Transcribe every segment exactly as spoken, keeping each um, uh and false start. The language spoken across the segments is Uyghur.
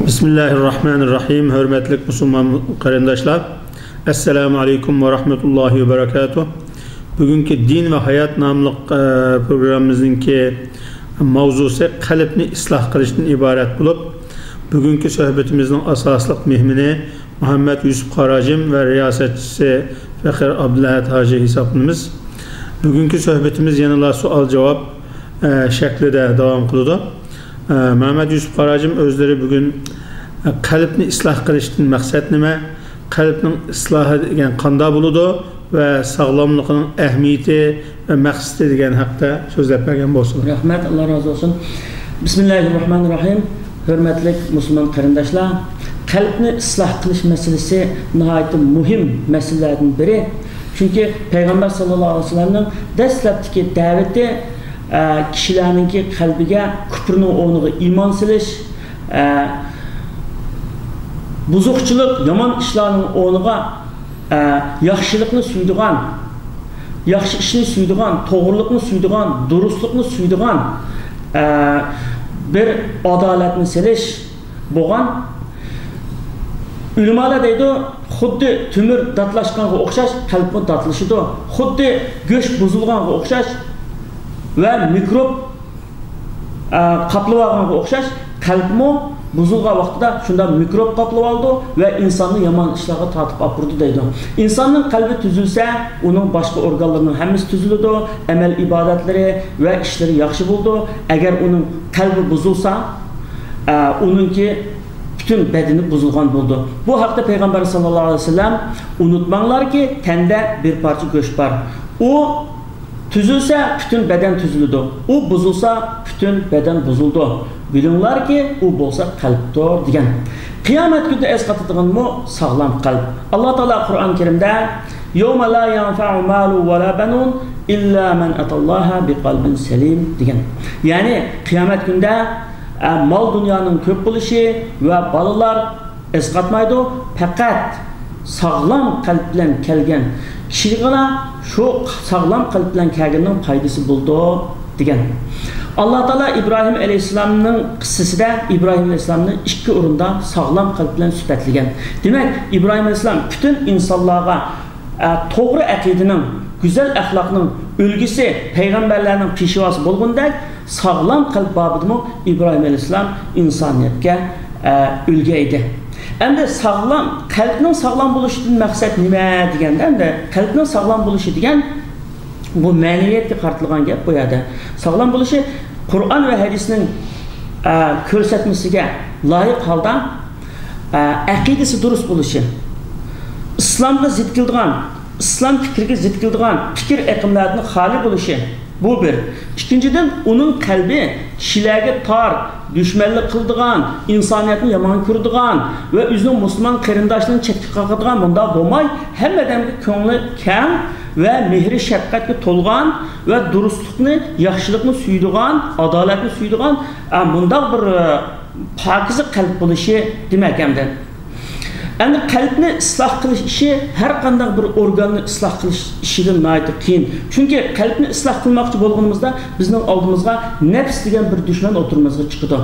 بىسمىللاھىررەھمانىررەھىم. ھۆرمەتلىك مۇسۇلمان قېرىنداشلار، ئەسسالامۇ ئەلەيكۇم ۋە رەھمەتۇللاھى ۋە بەرەكاتۇھ. بۈگۈنكى دىن ۋە ھايات ناملىق، ئە، پروگراممىمىزنىڭكى ماۋزۇسى قەلبنى ئىسلاھ قىلىشتىن ئىبارەت بولۇپ، بۈگۈنكى سۆھبىتىمىزنىڭ ئاساسلىق مېھمىنى مۇھەممەد يۈسۈپ قاراجىم ۋە رىياسەتچىسى فېخىر ئابدۇلئەھەد ھاجى ھېسابلىنىمىز. بۈگۈنكى سۆھبىتىمىز يەنىلا سوئال-جاۋاب، ئە، شەكلىدە داۋام قىلىدۇ. ئە، مەمەت يۈسۈپ قاراجىم ئۆزلىرى بۈگۈن، ئە، قەلبنى ئىسلاھ قىلىشتىن مەقسەت نېمە؟ قەلبنىڭ ئىسلاھى دېگەن قانداق بولىدۇ؟ ۋە ساغلاملىقنىڭ ئەھمىيىتى ۋە مەقسىتى دېگەن ھەقتە سۆزلەپ بەرگەن بولسىلا. رەھمەت، ئاللا رازى بولسۇن. بىسمىللاھىررەھمانىررەھىم. ھۆرمەتلىك مۇسۇلمان قېرىنداشلار، قەلبنى ئىسلاھ قىلىش مەسىلىسى ناھايىتى مۇھىم مەسىلىلەردىن بىرى. چۈنكى پەيغەمبەر ساللاللاھۇ ئەلەيھى ۋەسەللەمنىڭ دەسلەپتىكى دەۋىتى، ئە، كىشىلەرنىڭكى قەلبىگە كۇپرنىڭ ئورنىغا ئىمان سېلىش، ئە، بۇزۇقچىلىق، يامان ئىشلارنىڭ ئورنىغا، ئە، ياخشىلىقنى سۆيىدىغان، ياخشى ئىشنى سۆيىدىغان، توغرىلىقنى سۆيىدىغان، دۇرۇسلۇقنى سۆيىدىغان، ئە، بىر ئادالەتنى سېلىش بولغان. ئۆلىمالار دەيدۇ، خۇددى تۆمۈر داتلاشقانغا ئوخشاش، قەلبمۇ داتلىشىدۇ. خۇددى گۆش بۇزۇلغانغا ئوخشاش ۋە مىكروب ئە، قاپلىۋالغانغا ئوخشاش، قەلبمۇ بۇزۇلغان ۋاقتىدا شۇنداق مىكروب قاپلىۋالىدۇ ۋە ئىنساننى يامان ئىشلارغا تارتىپ ئاپىرىدۇ دەيدۇ. ئىنساننىڭ قەلبى تۈزۈلسە، ئۇنىڭ باشقا ئورگانلىرىنىڭ ھەممىسى تۈزۈلىدۇ، ئەمەل ئىبادەتلىرى ۋە ئىشلىرى ياخشى بولىدۇ. ئەگەر ئۇنىڭ قەلبى بۇزۇلسا، ئە، ئۇنىڭكى پۈتۈن بەدىنى بۇزۇلغان بولىدۇ. بۇ ھەقتە پەيغەمبەر ساللاللاھۇ ئەلەيھى ۋەسەللەم، ئۇنتۇماڭلاركى، تەندە بىر پارچە گۆش بار. ئۇ تۈزۈلسە، پۈتۈن بەدەن تۈزۈلىدۇ. ئۇ بۇزۇلسا، پۈتۈن بەدەن بۇزۇلىدۇ. بىلىڭلاركى، ئۇ بولسا قەلبتۇر، دېگەن. قىيامەت كۈنىدە ئەسقاتىدىغىنىمۇ ساغلام قەلب. ئاللا تائالا قۇرئان كەرىمدە، يَوْمَ لَا يَنْفَعُ مَالٌ وَلَا بَنُونَ إِلَّا مَنْ أَتَى اللَّهَ بِقَلْبٍ سَلِيمٍ، دېگەن. يەنى قىيامەت كۈنىدە، ئە، مال دۇنيانىڭ كۆپ بولۇشى ۋە بالىلار ئەسقاتمايدۇ، پەقەت ساغلام قەلب بىلەن كەلگەن كىشىگىلا شۇ ساغلام قەلب بىلەن كەلگەننىڭ پايدىسى بولىدۇ، دېگەن. ئاللا تائالا ئىبراھىم ئەلەيھىسسالامنىڭ قىسسىسىدە ئىبراھىم ئەلەيھىسسالامنى ئىككى ئورۇندا ساغلام قەلب بىلەن سۈپەتلىگەن. دېمەك، ئىبراھىم ئەلەيھىسسالام پۈتۈن ئىنسانلارغا، ئە، توغرا ئەقىدىنىڭ، گۈزەل ئەخلاقنىڭ ئۈلگىسى، پەيغەمبەرلەرنىڭ پېشۋاسى بولغىنىدەك، ساغلام قەلب بابىدىمۇ ئىبراھىم ئەلەيھىسسالام ئىنسانىيەتكە، ئە، ئۈلگە ئىدى. ئەمدى ساغلام، قەلبنىڭ ساغلام بولۇشىدىن مەقسەت نېمە دېگەندە، ئەمدى قەلبنىڭ ساغلام بولۇشى دېگەن بۇ مەنىۋىيەتكە قارىتىلغان گەپ بۇ يەردە. ساغلام بولۇشى قۇرئان ۋە ھەدىسنىڭ، ئە، كۆرسەتمىسىگە لايىق ھالدا، ئە، ئەقىدىسى دۇرۇس بولۇشى، ئىسلامغا زىت كېلىدىغان، ئىسلام پىكرىگە زىت كېلىدىغان پىكىر ئېقىملاردىن خالىي بولۇشى، بۇ بىر. ئىككىنچىدىن، ئۇنىڭ قەلبى كىشىلەرگە تار، دۈشمەنلىك قىلىدىغان، ئىنسانىيەتنى يامان كۆرىدىغان ۋە ئۆزىنىڭ مۇسۇلمان قېرىنداشلىرىنى چەتكە قاقىدىغان، مۇنداق بولماي، ھەممە ئادەمگە كۆڭلى كەڭ ۋە مېھرى شەپقەتكە تولغان ۋە دۇرۇسلۇقنى، ياخشىلىقنى سۆيىدىغان، ئادالەتنى سۆيىدىغان، ئە، مۇنداق بىر، ئە، پاكىزە قەلب بولۇشى دېمەك ئەمدى. ئەمدى قەلبنى ئىسلاھ قىلىش ئىشى ھەر قانداق بىر ئورگاننى ئىسلاھ قىلىش ئىشىدىن ناھايىتى قىيىن. چۈنكى قەلبنى ئىسلاھ قىلماقچى بولغىنىمىزدا بىزنىڭ ئالدىمىزغا نەپس دېگەن بىر دۈشمەن ئوتتۇرىمىزغا چىقىدۇ.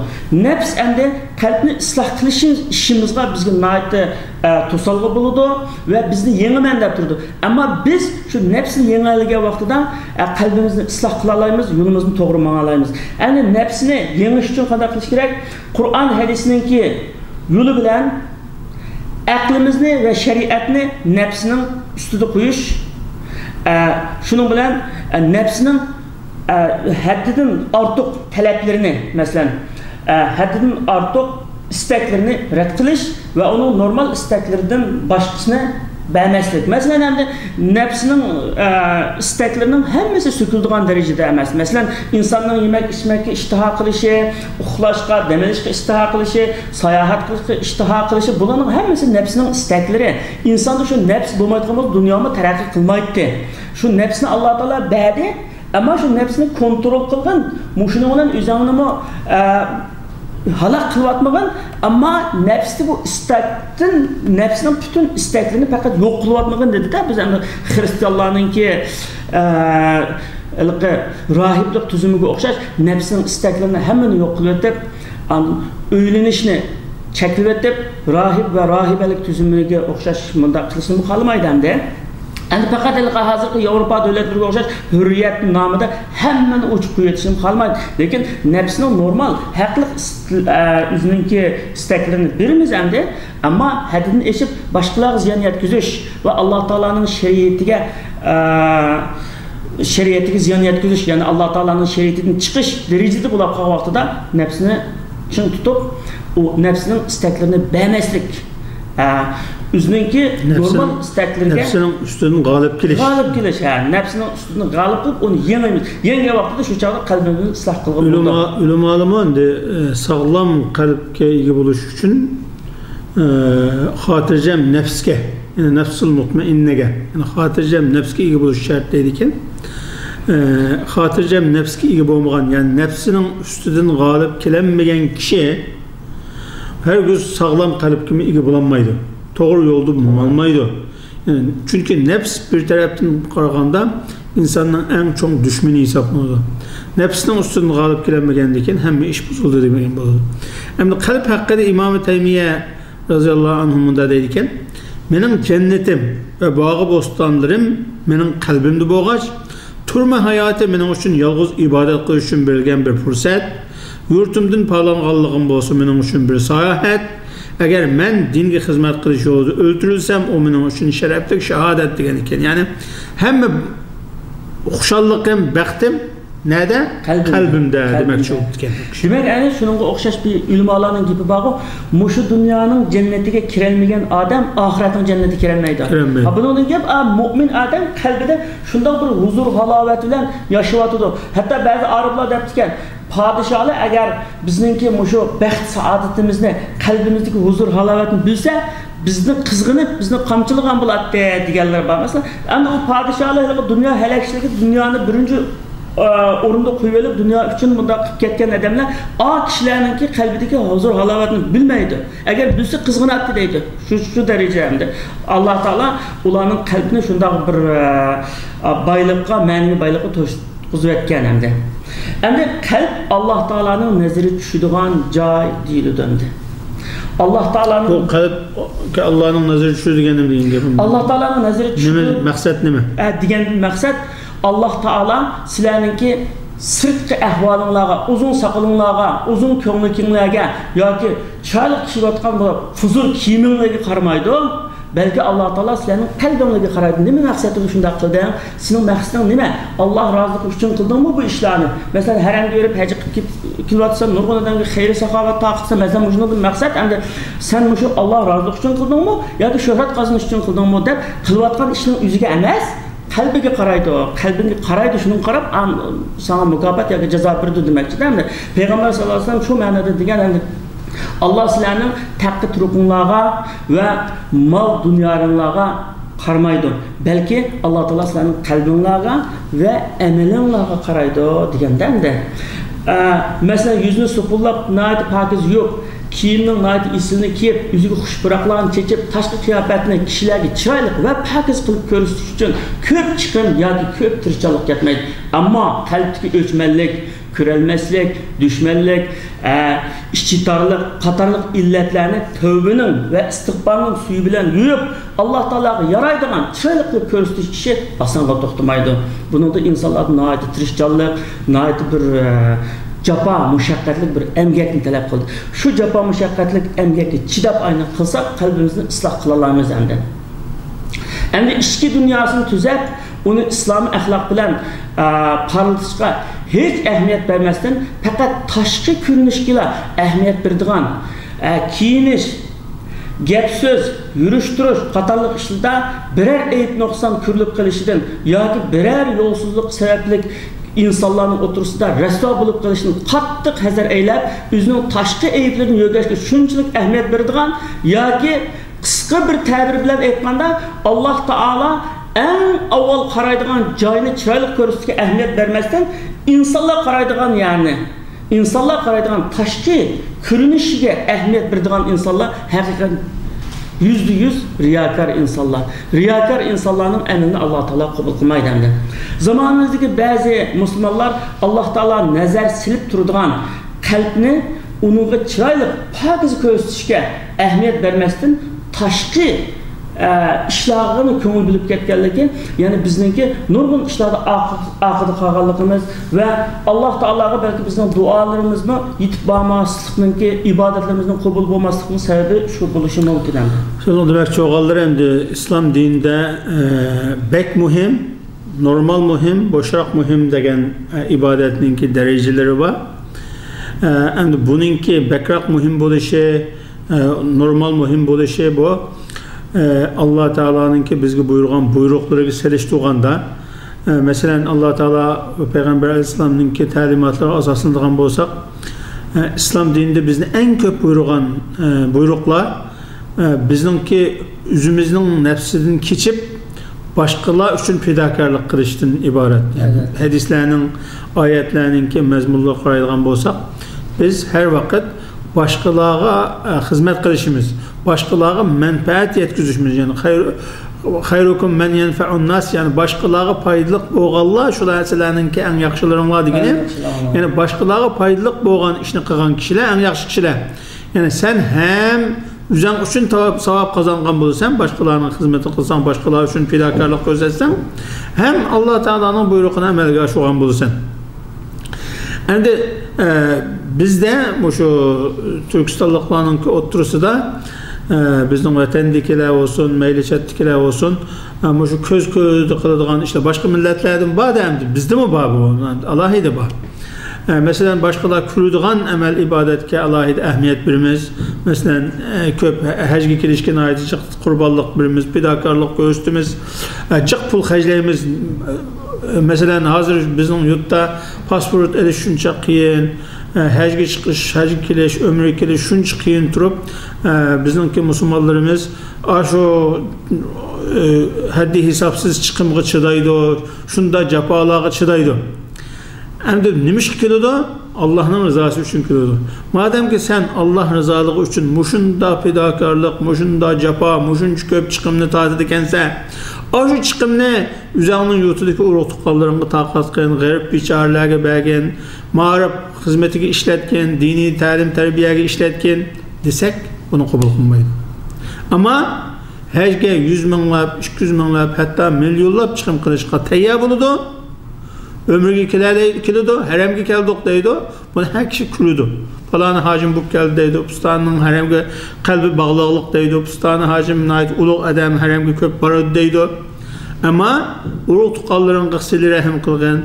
نەپس ئەمدى قەلبنى ئىسلاھ قىلىش ئىشىمىزغا بىزگە ناھايىتى، ئە، توسالغۇ بولىدۇ ۋە بىزنى يېڭىمەن دەپ تۇرىدۇ. ئەمما بىز شۇ نەپسنى يېڭەلىگەن ۋاقتىدا، ئە، قەلبىمىزنى ئىسلاھ قىلالايمىز، يولىمىزنى توغرا ماڭالايمىز. ئەمدى نەپسنى يېڭىش ئۈچۈن قانداق قىلىش كېرەك؟ قۇرئان ھەدىسنىڭكى يولى بىلەن ئەقلىمىزنى ۋە شەرىئەتنى نەپسنىڭ ئۈستىدە قويۇش، ئە، شۇنىڭ بىلەن، ئە، نەپسنىڭ، ئە، ھەددىدىن ئارتۇق تەلەپلىرىنى، مەسىلەن، ئە، ھەددىدىن ئارتۇق ئىستەكلىرىنى رەت قىلىش ۋە ئۇنىڭ نورمال ئىستەكلىرىدىن باشقىسىنى بەرمەسلىك. مەسىلەن، ئەمدى نەپسنىڭ، ئە، ئىستەكلىرىنىڭ ھەممىسى سۆكۈلىدىغان دەرىجىدە ئەمەس. مەسىلەن، ئىنساننىڭ يېمەك-ئىچمەككە ئىشتىھا قىلىشى، ئۇخلاشقا، دەم ئېلىشقا ئىشتىھا قىلىشى، ساياھەت قىلىشقا ئىشتىھا قىلىشى، بۇلارنىڭ ھەممىسى نەپسنىڭ ئىستەكلىرى. ئىنساندا شۇ نەپس بولمايدىغان بولسا، دۇنيامۇ تەرەققىي قىلمايتتى. شۇ نەپسنى ئاللا تائالا بەردى، ئەمما شۇ نەپسنى كونترول قىلغىن، مۇشۇنىڭ بىلەن ئۆزۈڭنىمۇ، ئە، ھالاك قىلىۋاتمىغىن، ئەمما نەپستە بۇ ئىستەكتىن، نەپسنىڭ پۈتۈن ئىستەكلىرىنى پەقەت يوق قىلىۋاتمىغىن دېدى-دە. بىز ئەمدى خرىستىيانلارنىڭكى، ئە، ھېلىقى راھىبلىق تۈزۈمىگە ئوخشاش نەپسنىڭ ئىستەكلىرىنى ھەممىنى يوق قىلىۋېتىپ، ئان-، ئۆيلىنىشنى، چەكلىۋېتىپ، راھىب ۋە راھىبەلىك تۈزۈمىگە ئوخشاش مۇنداق قىلىشنىمۇ خالىمايدۇ ئەمدى. ئەمدى پەقەت ھېلىقى ھازىرقى ياۋروپا دۆلەتلىرىگە ئوخشاش ھۆررىيەت نامىدا ھەممىنى ئوچۇق قويۇۋېتىشنىمۇ خالىمايدۇ. لېكىن نەپسىنىڭ نورمال، ھەقلىق ئىست-، ئە، ئۆزىنىڭكى ئىستەكلىرىنى بېرىمىز ئەمدى. ئەمما ھەددىدىن ئېشىپ باشقىلارغا زىيان يەتكۈزۈش ۋە ئاللا تائالانىڭ شەرىئىتىگە، ئە، شەرىئەتىگە زىيان يەتكۈزۈش، يەنى ئاللا تائالانىڭ شەرىئىتىدىن چىقىش دەرىجىسىدە بولۇپ قالغان ۋاقتىدا نەپسىنى چىڭ تۇتۇپ، ئۇ نەپسىنىڭ ئىستەكلىرىنى بەرمەسلىك، ھە، ئۆزىنىڭكى نەپسىنىڭ، نورمال ئىستەكلىرىگە نەپسىنىڭ ئۈستىدىن غالىب كېلىش. غالىب كېلىش، ھە، نەپسىنىڭ ئۈستىدىن غالىب قىلىپ، ئۇنى يېڭىمىز. يەڭگەن ۋاقتىدا شۇ چاغدا قەلبىمىزنى ئىسلاھ قىلغىلى بولىدۇ. ئۆلىما-، ئۆلىمالىمۇ ئەمدى، ئە، ساغلام قەلبكە ئىگە بولۇش ئۈچۈن ئە، خاتىرجەم نەپسكە، يەنى نەپسۇل مۇتمەئىننەگە، يەنى خاتىرجەم نەپسكە ئىگە بولۇش شەرت دەيدىكەن. ئە، خاتىرجەم نەپسكە ئىگە بولمىغان، يەنى نەپسىنىڭ ئۈستىدىن غالىب كېلەلمىگەن كىشى ھەرگىز ساغلام قەلبكىمۇ ئىگە بولالمايدۇ. توغرا يولدا ماڭالمايدۇ. چۈنكى نەپس بىر تەرەپتىن قارىغاندا ئىنساننىڭ ئەڭ چوڭ دۈشمىنى ھېسابلىنىدۇ. نەپسنىڭ ئۈستىدىن غالىب كېلەلمىگەندىن كېيىن ھەممە ئىش بۇزۇلدى دېگەن بولىدۇ. ئەمدى قەلب ھەققىدە ئىمامى تەيمىيە رەزىياللاھۇ ئەنھۇ مۇنداق دەيدىكەن، مېنىڭ جەننىتىم ۋە باغۇ بوستانلىرىم مېنىڭ قەلبىمدە بولغاچ، تۈرمە ھاياتى مېنىڭ ئۈچۈن يالغۇز ئىبادەت قىلىش ئۈچۈن بېرىلگەن بىر پۇرسەت. يۇرتۇمدىن پايدىلانغانلىقىم بولسا مېنىڭ ئۈچۈن بىر ساياھەت. ئەگەر مەن دىنگە خىزمەت قىلىش يولىدا ئۆلتۈرۈلسەم، ئۇ مېنىڭ ئۈچۈن شەرەپلىك شاھادەت دېگەن ئىكەن. يەنى ھەممە خۇشاللىقىم، بەختىم نەدە؟ قەلبىمدە. قەلبىمدە قەلبىمدە. دېمەكچى بولۇپتىكەن. دېمەك، ئەنە شۇنىڭغا ئوخشاش بىر ئۆلىمالارنىڭ گېپى بارغۇ، مۇشۇ دۇنيانىڭ جەننىتىگە كىرەلمىگەن ئادەم ئاخىرەتنىڭ جەننىتىگە كىرەلمەيدۇ. كىرەلمەيدۇ. ھا، بۇنىڭدىن گەپ، ئا، مۆمىن ئادەم قەلبىدە شۇنداق بىر ھۇزۇر، ھالاۋەت بىلەن ياشىۋاتىدۇ. ھەتتا بەزى ئارابلار دەپتىكەن، پادىشاھلار ئەگەر بىزنىڭكى مۇشۇ بەخت سائادىتىمىزنى، قەلبىمىزدىكى ھۇزۇر ھالاۋەتنى بىلسە، بىزنى قىزغىنىپ، بىزنى قامچىلىغان بولاتتى دېگەنلەر بار. مەسىلەن، ئەنە ئۇ پادىشاھلار ھېلىقى دۇنيا ھەلەكچىلىكى، دۇنيانى بىرىنچى، ئە، ئورۇندا قويۇۋېلىپ، دۇنيا ئۈچۈن مۇنداق قىلىپ كەتكەن ئادەملەر ئا كىشىلەرنىڭكى قەلبىدىكى ھۇزۇر ھالاۋەتنى بىلمەيدۇ. ئەگەر بىلسە قىزغىناتتى دەيدۇ. شۇ، شۇ دەرىجە ئەمدى. ئاللا تائالا ئۇلارنىڭ قەلبىنى شۇنداق بىر، ئە، بايلىققا، مەنىۋى بايلىققا توشقۇزۇۋەتكەن ئەمدى. ئەمدى قەلب ئاللا تائالانىڭ نەزىرى چۈشىدىغان جاي دېيىلىدۇ ئەمدى. ئاللا تائالانىڭ بۇ قەلبكە ئاللانىڭ نەزىرى چۈشىدۇ دېگەن نېمە دېگەن گەپ؟ ئاللا تائالانىڭ نەزىرى چۈشىدۇ. نېمە مەقسەت نېمە؟ ئە، دېگەندىن مەقسەت، ئاللا تائالا سىلەرنىڭكى سىرتقى ئەھۋالىڭلارغا، ئۇزۇن ساقىلىڭلارغا، ئۇزۇن كۆڭلىكىڭلارغا ياكى چىرايلىق كىيىۋاتقان بۇ فۇزۇل كىيىمىڭلارغا قارىمايدۇ. بەلكى ئاللا تائالا سىلەرنىڭ قەلبىڭلارغا قارايدۇ. نېمە مەقسەتتە شۇنداق قىلدىڭ؟ سېنىڭ مەقسىتىڭ نېمە؟ ئاللا رازىلىقى ئۈچۈن قىلدىڭمۇ بۇ ئىشلارنى؟ مەسىلەن، ھەرەمگە بېرىپ ھەج قىلىپ كېت-، كېلىۋاتىسەن، نۇرغۇن ئادەمگە خەير-ساخاۋەت تارقىتىسەن. مەسىلەن، مۇشۇنىڭدىن مەقسەت ئەمدى سەن مۇشۇ ئاللا رازىلىقى ئۈچۈن قىلدىڭمۇ ياكى شۆھرەت قازىنىش ئۈچۈن قىلدىڭمۇ دەپ قىلىۋاتقان ئىشنىڭ ئۆزىگە ئەمەس، قەلبىگە قارايدۇ. قەلبىڭگە قارايدۇ، شۇنىڭغا قاراپ، ئا، ساڭا مۇكاپات ياكى جازا بېرىدۇ دېمەكچىدە. ئەمدى پەيغەمبەر ساللاللاھۇ ئەلەيھى ۋەسەللەم شۇ مەنىدە دېگەن، ئەمدى ئاللا سىلەرنىڭ تەقى تۇرقۇڭلارغا ۋە مال دۇنيالىرىڭلارغا قارىمايدۇ، بەلكى ئاللا تائالا سىلەرنىڭ قەلبىڭلارغا ۋە ئەمىلىڭلارغا قارايدۇ دېگەندە ئەمدى. ئە، مەسىلەن، يۈزنى سوپۇنلاپ، ناھايىتى پاكىز يۇيۇپ، كىيىمنىڭ ناھايىتى ئېسىلىنى كىيىپ، ئۆزىگە خۇش پۇراقلارنى چېچىپ، تاشقى قىياپەتنى كىشىلەرگە چىرايلىق ۋە پاكىز قىلىپ كۆرسىتىش ئۈچۈن كۆپ چىقىم ياكى كۆپ تىرىشچانلىق كەتمەيدۇ. ئەمما قەلبتىكى ئۆچمەنلىك، كۆرەلمەسلىك، دۈشمەنلىك، ئە، ئىچى تارلىق قاتارلىق ئىللەتلەرنى تەۋبىنىڭ ۋە ئىستىغپارنىڭ سۈيى بىلەن يۇيۇپ، ئاللا تائالاغا يارايدىغان، چىرايلىق قىلىپ كۆرسىتىش ئىشى ئاسانغا توختىمايدۇ. بۇنىڭدا ئىنسانلاردىن ناھايىتى تىرىشچانلىق، ناھايىتى بىر، ئە، جاپا، مۇشەققەتلىك بىر ئەمگەكنى تەلەپ قىلىدۇ. شۇ جاپا، مۇشەققەتلىك ئەمگەككە چىداپ ئاينى قىلساق، قەلبىمىزنى ئىسلاھ قىلالايمىز ئەمدى. ئەمدى ئىچكى دۇنياسىنى تۈزەپ، ئۇنى ئىسلامىي ئەخلاق بىلەن، ئە، پارلىتىشقا ھېچ ئەھمىيەت بەرمەستىن، پەقەت تاشقى كۆرۈنۈشكىلا ئەھمىيەت بېرىدىغان، ئە، كىيىنىش، گەپ-سۆز، يۈرۈش-تۇرۇش قاتارلىق ئىشلىرىدا بىرەر ئەيىب-نۇقسان كۆرۈلۈپ قېلىشىدىن ياكى بىرەر يولسىزلىق سەۋەبلىك ئىنسانلارنىڭ ئوتتۇرىسىدا رەسۋا بولۇپ قېلىشتىن قاتتىق ھەزەر ئەيلەپ، ئۆزىنىڭ تاشقى ئەيىبلىرىنى يۆگەشكە شۇنچىلىك ئەھمىيەت بېرىدىغان ياكى قىسقا بىر تەبىر بىلەن ئېيتقاندا، ئاللا تائالا ئەڭ ئاۋۋال قارايدىغان جاينى چىرايلىق كۆرسىتىشكە ئەھمىيەت بەرمەستىن، ئىنسانلار قارايدىغان يەرنى، ئىنسانلار قارايدىغان تاشقى كۆرۈنۈشىگە ئەھمىيەت بېرىدىغان ئىنسانلار ھەقىقەتەن يۈزدە يۈز رىياكار ئىنسانلار. رىياكار ئىنسانلارنىڭ ئەمىلىنى ئاللا تائالا قوبۇل قىلمايدۇ ئەمدى. زامانىمىزدىكى بەزى مۇسۇلمانلار ئاللا تائالا نەزەر سېلىپ تۇرىدىغان قەلبنى ئۇنىڭغا چىرايلىق، پاكىز كۆرسىتىشكە ئەھمىيەت بەرمەستىن، تاشقى، ئە، ئىشلارغىلا كۆڭۈل بۆلۈپ كەتكەنلىكى، يەنى بىزنىڭكى نۇرغۇن ئىشلاردا ئارقا-، ئارقىدا قالغانلىقىمىز ۋە ئاللاھ تائالاغا بەلكى بىزنىڭ دۇئالىرىمىزمۇ يېتىپ بارماسلىقنىڭكى، ئىبادەتلىرىمىزنىڭ قوبۇل بولماسلىقنىڭ سەۋەبى شۇ بولۇشى مۇمكىن ئەمدى. شۇنىڭ دېمەكچى بولغانلىرى ئەمدى ئىسلام دىنىدا، ئە، بەك مۇھىم، نورمال مۇھىم، بوشراق مۇھىم دېگەن، ئە، ئىبادەتنىڭكى دەرىجىلىرى بار. ئە، ئەمدى بۇنىڭكى بەكرەك مۇھىم بولۇشى، ئە، نورمال مۇھىم بولۇشى بۇ، ئە، ئاللا تائالانىڭكى بىزگە بۇيرۇغان بۇيرۇقلىرىغا سېلىشتۇرغاندا، ئە، مەسىلەن، ئاللا تائالا ۋە پەيغەمبەر ئەلەيھىسسالامنىڭكى تەلىماتلىرىغا ئاساسلىنىدىغان بولساق، ئە، ئىسلام دىنىدا بىزنى ئەڭ كۆپ بۇيرۇغان، ئە، بۇيرۇقلار، ئە، بىزنىڭكى ئۆزىمىزنىڭ نەپسىدىن كېچىپ، باشقىلار ئۈچۈن پىداكارلىق قىلىشتىن ئىبارەت. يەنى ئەلۋەتتە. ھەدىسلەرنىڭ، ئايەتلەرنىڭكى مەزمۇنلىرىغا قارايدىغان بولساق، بىز ھەر ۋاقىت باشقىلارغا، ئە، خىزمەت قىلىشىمىز، باشقىلارغا مەنپەئەت يەتكۈزۈشىمىز، يەنى خەير-، خەيرۇكۇم مەن يەنفەئۇن ناس، يەنى باشقىلارغا پايدىلىق بولغانلار شۇلار سىلەرنىڭكى ئەڭ ياخشىلىرىڭلار دېگىنى، ئەڭ ياخشىلىرىڭلار. يەنى باشقىلارغا پايدىلىق بولغان ئىشنى قىلغان كىشىلەر ئەڭ ياخشى كىشىلەر. يەنى سەن ھەم ئۆزۈڭ ئۈچۈن تاۋاپ، ساۋاب قازانغان بولىسەن، باشقىلارنىڭ خىزمىتىنى قىلساڭ، باشقىلار ئۈچۈن پىداكارلىق كۆرسەتسەڭ، ھەم ئاللا تائالانىڭ بۇيرۇقىنى ئەمەلگە ئاشۇرغان بولىسەن. ئەمدى، ئە، بىزدە مۇشۇ تۈركىستانلىقلارنىڭكى ئوتتۇرىسىدا، ئە، بىزنىڭ ۋەتەندىكىلەر بولسۇن، مەيلى چەتتىكىلەر بولسۇن، ئە، مۇشۇ كۆز كۆرىدە قىلىدىغان ئىشلار باشقا مىللەتلەردىمۇ بار-دە، ئەمدى بىزدىمۇ بار بۇ، ئالاھىدە بار. ئە، مەسىلەن، باشقىلار كۆرىدىغان ئەمەل ئىبادەتكە ئالاھىدە ئەھمىيەت بېرىمىز. مەسىلەن، ئە، كۆپ ھەجگە كېلىشكە ناھايىتى جىق قۇربانلىق بېرىمىز، پىداكارلىق كۆرسىتىمىز، ئە، جىق پۇل خەجلەيمىز. ئە، مەسىلەن، ھازىر بىزنىڭ يۇرتتا پاسپورت ئېلىش شۇنچە قىيىن، ئە، ھەجگە چىقىش، ھەجگە كېلىش، ئۆمرىگە كېلىش شۇنچە قىيىن تۇرۇپ، ئە، بىزنىڭكى مۇسۇلمانلىرىمىز ئاشۇ، ئە، ھەددى ھېسابسىز چىقىمغا چىدايدۇ، شۇنداق جاپالارغا چىدايدۇ. ئەمدى نېمە ئىشقا كېلىدۇ؟ ئاللاھنىڭ رىزاسى ئۈچۈن كېلىدۇ. مادەمكى سەن ئاللاھ رىزالىقى ئۈچۈن مۇشۇنداق پىداكارلىق، مۇشۇنداق جاپا، مۇشۇنچە كۆپ چىقىمنى تارتىدىكەنسەن، ئاشۇ چىقىمنى ئۆزۈڭنىڭ يۇرتىدىكى ئۇرۇق-تۇغقانلىرىڭغا تارقاتقىن، غېرىب بىچارىلەرگە بەرگىن، مائارىپ خىزمىتىگە ئىشلەتكىن، دىنىي تەلىم-تەربىيەگە ئىشلەتكىن دېسەك، بۇنى قوبۇل قىلمايدۇ. ئەمما ھەجگە يۈز مىڭلاپ، ئىككى يۈز مىڭلاپ، ھەتتا مىليونلاپ چىقىم قىلىشقا تەييار بولىدۇ. ئۆمرىگە كېلەلەي-، كېلىدۇ، ھەرەمگە كەلدۇق دەيدۇ. بۇنى ھەر كىشى كۆرىدۇ. پالانى ھاجىم بولۇپ كەلدى دەيدۇ، پۇستانىنىڭ ھەرەمگە قەلبى باغلىقلىق دەيدۇ، پۇستانى ھاجىم ناھايىتى ئۇلۇغ ئادەم، ھەرەمگە كۆپ بارىدۇ دەيدۇ. ئەمما ئۇرۇق-تۇغقانلىرىڭغا سىلە-رەھىم قىلغىن،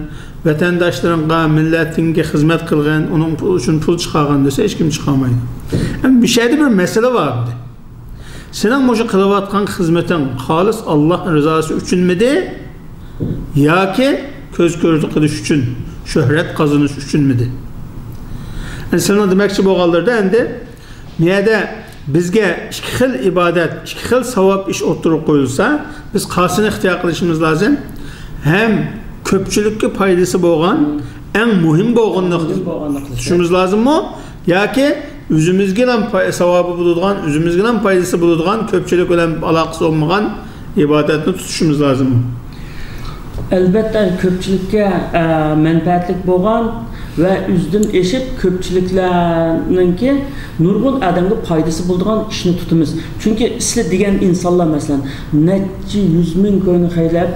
ۋەتەنداشلىرىڭغا، مىللەتىڭگە خىزمەت قىلغىن، ئۇنىڭ پۇ-، ئۈچۈن پۇل چىقارغىن دېسە، ھېچكىم چىقارمايدۇ. ئەمما بۇ يەردە بىر مەسىلە بار ئەمدى. سېنىڭ مۇشۇ قىلىۋاتقان خىزمىتىڭ خالىس ئاللاھ رىزاسى ئۈچۈنمىدى ياكى كۆز كۆرىدە قىلىش ئۈچۈن، شۆھرەت قازىنىش ئۈچۈنمىدى؟ ئەمدى سېنىڭ دېمەكچى بولغانلىرىدا ئەمدى بۇ يەردە بىزگە ئىككى خىل ئىبادەت، ئىككى خىل ساۋاب ئىش ئوتتۇرىغا قويۇلسا، بىز قايسىنى ئىختىيار قىلىشىمىز لازىم؟ ھەم كۆپچىلىككە پايدىسى بولغان، ئەڭ مۇھىم بولغىنىنى مۇھىم بولغانلىقىنى تۇتۇشىمىز لازىممۇ؟ ياكى ئۆزىمىزگىلا پاي-، ساۋابى بولىدىغان، ئۆزىمىزگىلا پايدىسى بولىدىغان، كۆپچىلىك بىلەن ئالاقىسى بولمىغان ئىبادەتنى تۇتۇشىمىز لازىممۇ؟ ئەلۋەتتە، كۆپچىلىككە، ئە، مەنپەئەتلىك بولغان ۋە ئۆزىدىن ئېشىپ كۆپچىلىكلەرنىڭكى نۇرغۇن ئادەمگە پايدىسى بولىدىغان ئىشنى تۇتىمىز. چۈنكى سىلە دېگەن ئىنسانلار، مەسىلەن، نەچچە يۈز مىڭ كوينى خەجلەپ،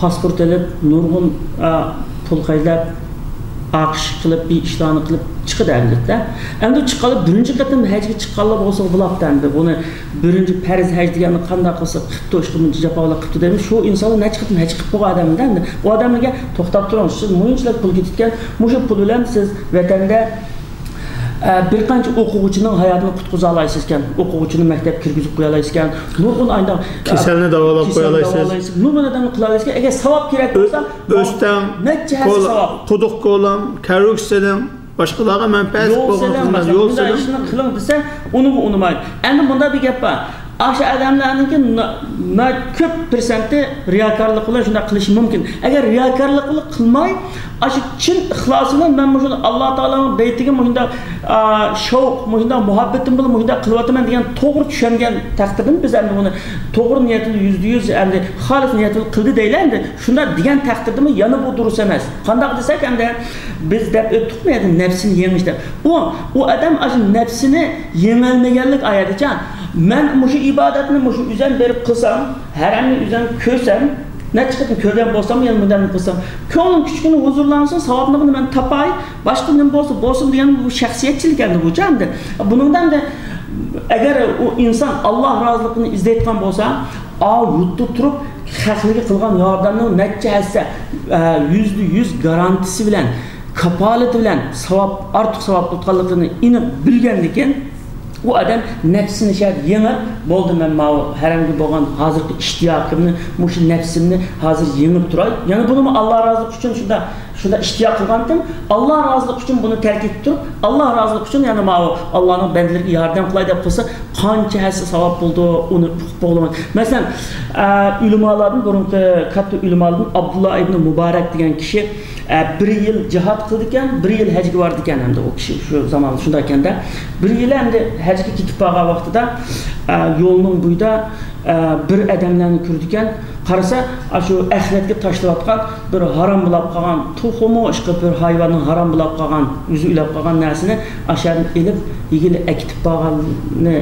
پاسپورت ئېلىپ، نۇرغۇن، ئا، پۇل خەجلەپ، ئاقىش قىلىپ، بىر ئىشلارنى قىلىپ چىقىدۇ ئەلۋەتتە. ئەمدى چىققانلار، بىرىنچى قېتىم ھەجگە چىققانلار بولسا بولاتتى ئەمدى. بۇنى بىرىنچى پەرز ھەج دېگەننى قانداق قىلسا قىپتۇ، ئىشقا بۇنچە جاپا بىلەن قىپتۇ دەيمىز. شۇ ئىنسانلار نەچچە قېتىم ھەج قىلىپ بولغان ئادەم ئەمدى. ئۇ ئادەملەرگە توختاپ تۇرۇڭ، سىز مۇنچىلىك پۇل كېتىدىكەن، مۇشۇ پۇل بىلەن سىز ۋەتەندە ئە، بىر قانچە ئوقۇغۇچىنىڭ ھاياتىنى قۇتقۇزالايسىزكەن، ئوقۇغۇچىنى مەكتەپكە كىرگۈزۈپ قويالايسىزكەن، نۇرغۇن ئانداق، كېسەلنى داۋالاپ كېسەلنى قويالايسىز. داۋالايسىز، نۇرغۇن ئادەمنى قىلالايسىزكەن. ئەگەر ساۋاب كېرەك بولسا، ئۆستەڭ، نەچچە ھەسسە ساۋاب. قۇدۇق كولۇڭ، كەرۋۈك سېلىڭ، باشقىلارغا مەنپەئەتلىك بولغان خىزمەت، يول سېلىڭ. مۇنداق ئىشنى قىلىڭ دېسە، ئۇنىمۇ ئۇنىمايدۇ. ئەمدى مۇنداق بىر گەپ بار. ئاشۇ ئادەملەرنىڭكى نا-، نا-، كۆپ پىرسەنتى رىياكارلىق بىلەن شۇنداق قىلىشى مۇمكىن. ئەگەر رىياكارلىق بىلەن قىلماي، ئاشۇ چىن ئىخلاسى بىلەن مەن مۇشۇ ئاللا تائالانىڭ بەيتىگە مۇشۇنداق، ئا، شەۋق، مۇشۇنداق مۇھەببىتىم بىلەن مۇشۇنداق قىلىۋاتىمەن دېگەن توغرا چۈشەنگەن تەقدىردىمۇ بىز ئەمدى ئۇنى توغرا نىيەت بىلەن يۈزدە يۈز ئەمدى خالىس نىيەت بىلەن قىلدى دەيلى ئەمدى. شۇنداق دېگەن تەقدىردىمۇ يەنە بۇ دۇرۇس ئەمەس. قانداق دېسەك ئەمدى بىز دەپ ئۆتتۇقمۇ يەنە نەپسىنى يېڭىش دەپ. ئۇ، ئۇ ئادەم ئاشۇ نەپسىنى يېڭەلمىگەنلىك ئايەتىچە، مەن مۇشۇ ئىبادەتنى مۇشۇ ئۆزەم بېرىپ قىلسام، ھەرەمنى ئۆزەم كۆرسەم، نەچچە قېتىم كۆرگەن بولساممۇ يەنە مۇنداق قىلسام، كۆڭلۈم كىچىككىنە ھۇزۇرلانسۇن، ساۋابلىقىنى مەن تاپاي، باشقا نېمە بولسا بولسۇن دېگەن بۇ شەخسىيەتچىلىك ئەمدى بۇچە ئەمدى. بۇنىڭدا ئەمدى ئەگەر ئۇ ئىنسان ئاللا رازىلىقىنى ئىزدەيدىغان بولسا، ئاۋۇ يۇرتتا تۇرۇپ خەقلەرگە قىلغان ياردەمنىڭ نەچچە ھەسسە، ئە، يۈزدە يۈز گارانتىسى بىلەن، كاپالىتى بىلەن ساۋاب، ئارتۇق ساۋاب تۇتقانلىقىنى ئېنىق بىلگەندىن كېيىن، ئۇ ئادەم نەپسىنى شەرت يېڭىپ، «بولدى، مەن ماۋۇ ھەرەمگە بولغان ھازىرقى ئىشتىياقىمنى، مۇشۇ نەپسىمنى ھازىر يېڭىپ تۇراي.» يەنە بۇنىمۇ ئاللا رازىلىقى ئۈچۈن شۇنداق، شۇنداق ئىشتىياق قىلغانتىم، ئاللا رازىلىقى ئۈچۈن بۇنى تەرك ئېتىپ تۇرۇپ، ئاللا رازىلىقى ئۈچۈن يەنە ماۋۇ ئاللانىڭ بەندىلىرىگە ياردەم قىلاي دەپ قىلسا، قانچە ھەسسە ساۋاب بولىدۇ، ئۇنى ئۇقۇپ بولمايمەن. مەسىلەن، ئە، ئۆلىمالارنىڭ، بۇرۇنقى كاتتا ئۆلىمالارنىڭ ئابدۇللا ئىبنى مۇبارەك دېگەن كىشى، ئە، بىر يىل جىھاد قىلىدىكەن، بىر يىل ھەجگە بارىدىكەن ئەمدى ئۇ كىشى شۇ زامان شۇنداق ئىكەندە. بىر يىل ئەمدى ھەجگە كېتىپ بارغان ۋاقتىدا، ئە، يولنىڭ بويىدا، ئە، بىر ئادەملەرنى كۆرىدىكەن. قارىسا، ئاشۇ ئەخلەتكە تاشلىۋاتقان بىر ھارام بولاپ قالغان توخۇمۇ، ئىشقىلىپ بىر ھايۋاننىڭ ھارام بولاپ قالغان، ئۆزى ئۆلۈپ قالغان نەرسىنى ئاشۇ يەردىن ئېلىپ، يېگىلى ئەكېتىپ بارغاننى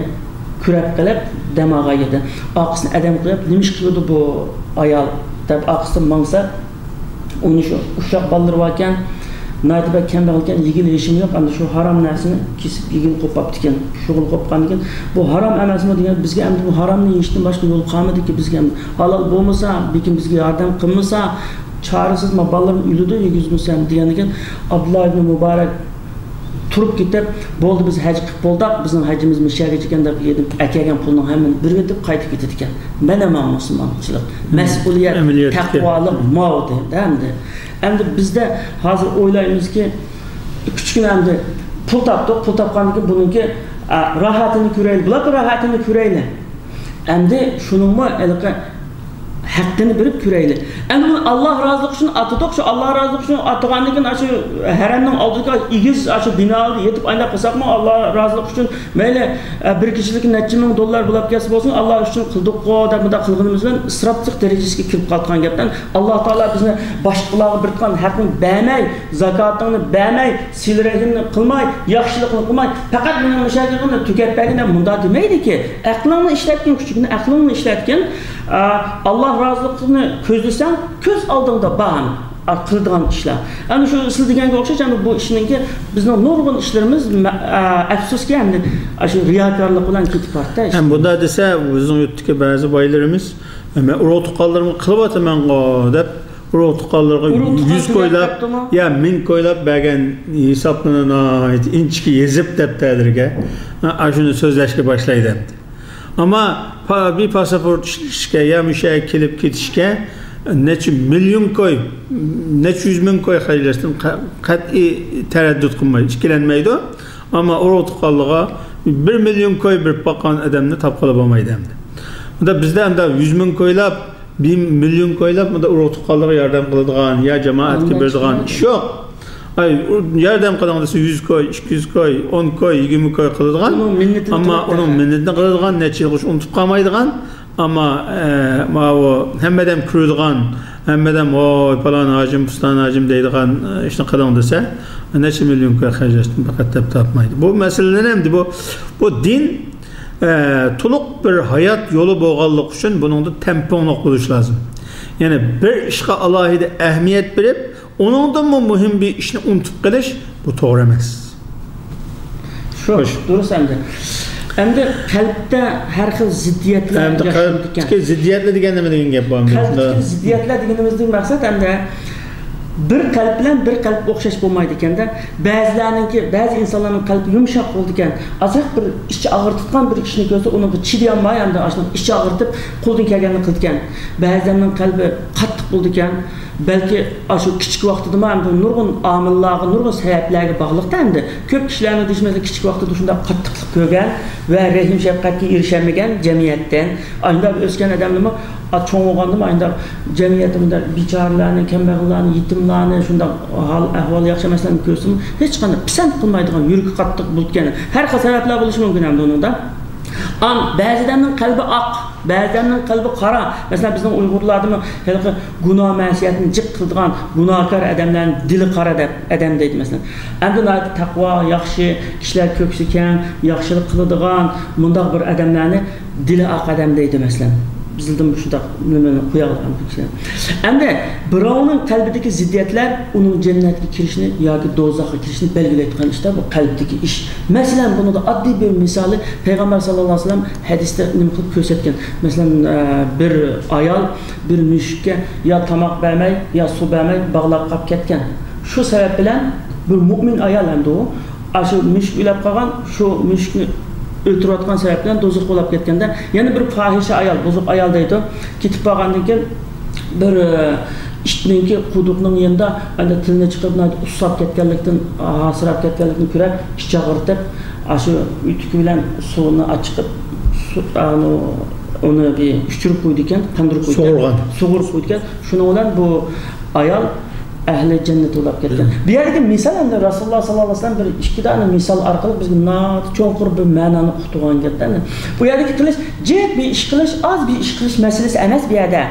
كۆرۈپ قېلىپ، دەم ئالغان يەردە ئارقىسىنى ئادەم قىلىپ، «نېمە ئىش قىلىدۇ بۇ ئايال؟» دەپ ئارقىسىدىن ماڭسا، ئۇنى شۇ ئۇششاق بالىلىرى باركەن، ناھايىتى بەك كەمبەغەلكەن، يېگىلى ھېشىمۇ يوق، ئەمدى شۇ ھارام نەرسىنى كېسىپ يېگىلى قوپاپتىكەن. شۇغىلى قوپقاندىكىن، «بۇ ھارام ئەمەسمۇ؟» دېگەن، «بىزگە ئەمدى بۇ ھارامنى يېيىشتىن باشقا يول قالمىدىكى، بىزگە ئەمدى ھالال بولمىسا، بىلكىم بىزگە ياردەم قىلمىسا، چارىسىز، ما بالىلىرىم ئۆلىدۇ، يېگۈزمىسەم» دېگەندىكىن، ئابدۇللا ئىبنى مۇبارەك تۇرۇپ كېتىپ، «بولدى، بىز ھەج قىلىپ بولدۇق، بىزنىڭ ھەجىمىز مۇشۇ يەرگىچىكەن» دەپ يېدىم، ئەكەلگەن پۇلنىڭ ھەممىنى بېرىۋېتىپ قايتىپ كېتىدىكەن. مانا مۇسۇلمانچىلىق، مەسئۇلىيەت، ئەمەلىيەتتىكى تەقۋالىق ماۋۇ دەيدۇ ئەمدى. ئەمدى بىزدە ھازىر ئويلايمىزكى، كىچىككىنە ئەمدى پۇل تاپتۇق، پۇل تاپقاندىن كېيىن بۇنىڭكى، ئە، راھەتىنى كۆرەيلى، بۇلارنىڭ راھەتىنى كۆرەيلى. ئەمدى شۇنىڭمۇ ھېلىقى ھەققىنى بېرىپ كۆرەيلى. ئەمدى بۇنى ئاللا رازىلىقى ئۈچۈن ئاتىدۇق. شۇ ئاللا رازىلىقى ئۈچۈن ئاتىغاندىن كېيىن، ئاشۇ ھەرەمنىڭ ئالدىدىكى ئېگىز، ئاشۇ بىنادا يېتىپ ئايلاپ قىلساقمۇ، ئاللا رازىلىقى ئۈچۈن، مەيلى، ئە، بىر كېچىلىك نەچچە مىڭ دوللار بولاپ كەتسە بولسۇن، ئاللا ئۈچۈن قىلدۇققۇ دەپ، مۇنداق قىلغىنىمىز بىلەن ئىسراپچىلىق دەرىجىسىگە كىرىپ قالىدىغان گەپتىن، ئاللا تائالا بىزنى باشقىلارغا بېرىدىغان ھەقنى بەرمەي، زاكاتىڭنى بەرمەي، سىلە رەھىمنى قىلماي، ياخشىلىقنى قىلماي، پەقەت مېنىڭ مۇشۇ ھەقىقىمنى تۈگەپ بەرگىن دەپ مۇنداق دېمەيدىكى. ئەقلىڭنى ئىشلەتكىن، كۈچۈڭنى، ئەقلىڭنى ئىشلەتكىن. ئا، ئاللا رازىلىقىنى كۆزلىسەڭ، كۆز ئالدىڭدا بار، ئا، قىلىدىغان ئىشلار. ئەنە شۇ سىز دېگەنگە ئوخشاش، ئەنە بۇ ئىشنىڭكى بىزنىڭ نۇرغۇن ئىشلىرىمىز، مە-، ئا، ئەپسۇسكى، ئەمدى شۇ رىياكارلىق بىلەن كېتىپ بارىدۇ. ھەم بۇنداق دېسە، بىزنىڭ يۇرتتىكى بەزى بايلىرىمىز، «مەن ئۇرۇق تۇغقانلىرىمغا قىلىۋاتىمەنغۇ» دەپ، ئۇرۇق تۇغقانلىرىغا ئۇرۇق تۇغقان يۈز كۆيلەپ، يا مىڭ كۆيلەپ بەرگەن ھېسابلىرىنى ناھايىتى ئىنچىكە يېزىپ دەپتەرلىرىگە، ئاشۇنى سۆزلەشكە باشلايدۇ ئەمدى. ئەمما پا-، بىر پاسپورت ئىشلىتىشكە يا مۇشۇ يەرگە كېلىپ كېتىشكە نەچچە مىليون كوي، نەچچە يۈز مىڭ كوي خەجلەشتىن قە-، قەتئىي تەرەددۇت قىلمايدۇ، ئىككىلەنمەيدۇ. ئەمما ئۇرۇق تۇغقانلىرىغا بىر مىليون كوي بېرىپ باققان ئادەمنى تاپقىلى بولمايدۇ ئەمدى. بۇندا بىزدە ئەمدى يۈز مىڭ كويلاپ، بىر مىليون كويلاپ بۇنداق ئۇرۇق تۇغقانلىرىغا ياردەم قىلىدىغان يا جامائەتكە بېرىدىغان ئىش يوق. ئاي، ياردەم قىلىڭ دېسە، يۈز كوي، ئىككى يۈز كوي، ئون كوي، يىگىرمە كوي قىلىدىغان. ئەمما ئۇنىڭ مىننىتىنى قىلىدىغان، نەچچە يىلغىچە ئۇنتۇپ قالمايدىغان. ئەمما، ئە، ماۋۇ ھەممە ئادەم كۆرىدىغان، ھەممە ئادەم، «ۋاي، پالان ھاجىم، پۇستان ھاجىم» دەيدىغان، ئە، ئىشنى قىلىڭ دېسە، نەچچە مىليون كوي خەجلەشتىن پەقەت دەپ تاپمايدۇ. بۇ مەسىلىلەر ئەمدى بۇ، بۇ دىن ئە، تولۇق بىر ھايات يولى بولغانلىقى ئۈچۈن بۇنىڭدا تەڭپۇڭلۇق بولۇش لازىم. يەنى بىر ئىشقا ئالاھىدە ئەھمىيەت بېرىپ، ئۇنىڭدىنمۇ مۇھىم بىر ئىشنى ئۇنتۇپ قېلىش، بۇ توغرا ئەمەس. شۇ، خوش. دۇرۇس ئەمدى. ئەمدى قەلبتە ھەر خىل زىددىيەتلەر ئەمدى ياشىنىدىكەن. قەلبتىكى زىددىيەتلەر دېگەندە نېمە دېگەن گەپ بار بۇندا؟ قەلبتىكى زىددىيەتلەر دېگىنىمىزدىن مەقسەت ئەمدى بىر قەلب بىلەن بىر قەلب ئوخشاش بولمايدىكەن-دە. بەزىلەرنىڭكى، بەزى ئىنسانلارنىڭ قەلبى يۇمشاق بولىدىكەن. ئازراق بىر ئىچى ئاغرىتىدىغان بىر ئىشنى كۆرسە، ئۇنىڭغا چىدىيالماي، ئەمدى ئاشۇنداق ئىچى ئاغرىتىپ، قولىدىن كەلگەننى قىلىدىكەن. بەزىلەرنىڭ قەلبى قاتتىق بولىدىكەن. بەلكى ئاشۇ كىچىك ۋاقتىدىمۇ ھەم بۇ نۇرغۇن ئامىللارغا، نۇرغۇن سەۋەبلەرگە باغلىق-تە ئەمدى. كۆپ كىشىلەرنىڭ دېيىشى، مەسىلەن، كىچىك ۋاقتىدا شۇنداق قاتتىقلىق كۆرگەن ۋە رەھىم-شەپقەتكە ئېرىشەلمىگەن جەمئىيەتتىن. ئاشۇنداق ئۆسكەن ئادەملىرمۇ، ئا، چوڭ بولغاندىمۇ ئاشۇنداق جەمئىيەتتە مۇنداق بىچارىلەرنى، كەمبەغەللەرنى، يېتىملارنى، شۇنداق ھال-ئەھۋالى ياخشى ئەمەسلەرنى كۆرسىمۇ، ھېچقانداق پىسەنت قىلمايدىغان، يۈرىكى قاتتىق بولىدىكەن. ھەر خىل سەۋەبلەر بولۇشى مۇمكىن ئەمدى ئۇنىڭدا. ئان، بەزى ئادەمنىڭ قەلبى ئاق، بەزى ئادەمنىڭ قەلبى قارا. مەسىلەن، بىزنىڭ ئۇيغۇرلاردىمۇ ھېلىقى گۇناھ مەسىيەتنى جىق قىلىدىغان گۇناھكار ئادەملەرنى دىلى قارا دەپ ئادەم دەيدۇ، مەسىلەن. ئەمدى ناھايىتى تەقۋا، ياخشى، كىشىلەر كۆكسى كەڭ، ياخشىلىق قىلىدىغان مۇنداق بىر ئادەملەرنى دىلى ئاق ئادەم دەيدۇ، مەسىلەن. بىزدىمۇ شۇنداق نېمىنى قويالىغان بىر كىشى. ئەمدى بىراۋنىڭ قەلبىدىكى زىددىيەتلەر ئۇنىڭ جەننەتكە كىرىشىنى ياكى دوزاخقا كىرىشىنى بەلگىلەيدىغان ئىشلار بۇ قەلبتىكى ئىش. مەسىلەن، بۇنىڭدا ئاددىي بىر مىسالى پەيغەمبەر ساللاللاھۇ ئەلەيھى ۋەسەللەم ھەدىستە نېمە قىلىپ كۆرسەتكەن. مەسىلەن، ئە، بىر ئايال بىر مۈشۈككە يا تاماق بەرمەي، يا سۇ بەرمەي باغلاپ قاپ كەتكەن. شۇ سەۋەب بىلەن بىر مۆمىن ئايال ئەمدى ئۇ، ئاشۇ مۈشۈك ئۆلۈپ قالغان، شۇ مۈشۈكنى ئۆلتۈرۈۋاتقان سەۋەب بىلەن دوزاخقا ئۇلاپ كەتكەندە، يەنە بىر پاھىشە ئايال، بۇزۇق ئايال دەيدۇ، كېتىپ بارغاندىن كېيىن بىر، ئە، ئىتنىڭكى قۇدۇقنىڭ يېنىدا ئەمدى تىلىنى چىقىرىپ، ناھايىتى ئۇسساپ كەتكەنلىكتىن، ھاسىراپ كەتكەنلىكىنى كۆرۈپ، ئىچ ئاغرىتىپ، ئاشۇ ئۆتۈكى بىلەن سۇنى ئاچىقىپ، سۇ-، ئانۇ-، ئۇنى بىر ئۇچۇرۇپ قويىدىكەن، تىندۇرۇپ قويىدىكەن، سۇغۇرغان. سۇغۇرۇپ قويىدىكەن. شۇنىڭ بىلەن بۇ ئايال ئەھلى جەننەت بولاپ كەتكەن. بۇ يەردىكى مىسال ئەمدى رەسۇلۇللا ساللاللاھۇ ئەلەيھى ۋەسەللەم بىر ئىككى دانە مىسال ئارقىلىق بىزگە ناھايىتى چوڭقۇر بىر مەنانى ئۇقتۇرغان گەپتە. بۇ يەردىكى قىلىچ جىق بىر ئىش قىلىش، ئاز بىر ئىش قىلىش مەسىلىسى ئەمەس بۇ يەردە.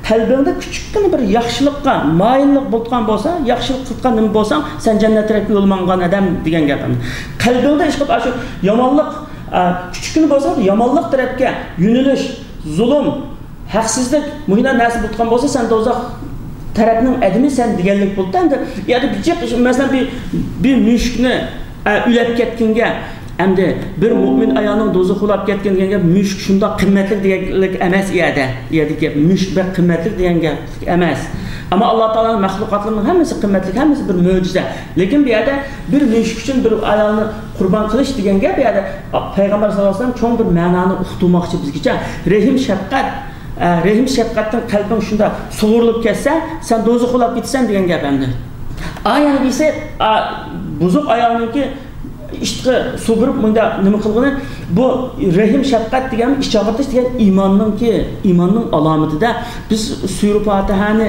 قەلبىڭدە كىچىككىنە بىر ياخشىلىققا مايىللىق بولغان بولسا، ياخشىلىق قىلغان نېمە بولساڭ، سەن جەننەت تەرەپكە يول ماڭغان ئادەم دېگەن گەپ. قەلبىڭدە ئىشقىلىپ ئاشۇ يامانلىق، ئە، كىچىككىنە بولسا يامانلىق تەرەپكە يۆنىلىش، زۇلۇم، ھەقسىزلىك، مۇشۇنداق نەرسە بولغان بولسا، سەن دوزاخ تەرەپنىڭ ئادىمى سەن دېگەنلىك بولدى. ئەمدى يەنە بىر جىق، مەسىلەن، بىر، بىر مۈشۈكنى، ئە، ئۆلۈپ كەتكەنگە، ئەمدى بىر مۆمىن ئايالنىڭ دوزاخقا ئۇلاپ كەتكەن دېگەن گەپ، مۈشۈك شۇنداق قىممەتلىك دېگەنلىك ئەمەس ئۇ يەردە. ئۇ يەردىكى گەپ مۈشۈك بەك قىممەتلىك دېگەن گەپ ئەمەس. ئەمما ئاللا تائالانىڭ مەخلۇقاتلىرىنىڭ ھەممىسى قىممەتلىك، ھەممىسى بىر مۆجىزە. لېكىن بۇ يەردە بىر مۈشۈك ئۈچۈن بىر ئايالنى قۇربان قىلىش دېگەن گەپ، بۇ يەردە پەيغەمبەر ساللاللاھۇ ئەلەيھى ۋەسەللەم چوڭ بىر مەنانى ئۇقتۇرماقچى بىزگىچە. رەھىم شەپقەت، ئە، رەھىم شەپقەتتىن قەلبىڭ شۇنداق سۇغۇرۇلۇپ كەتسە، سەن دوزاخقا ئۇلاپ كېتىسەن دېگەن گەپ ئەمدى. ئا، يەنە بىرسى، ئا، بۇزۇق ئايالنىڭكى ئىشقا سۇ بېرىپ مۇنداق نېمە قىلغىنى، بۇ رەھىم شەپقەت دېگەن، ئىچ ئاغرىتىش دېگەن ئىماننىڭكى، ئىماننىڭ ئالامىتىدە. بىز سۈرە پاتىھەنى،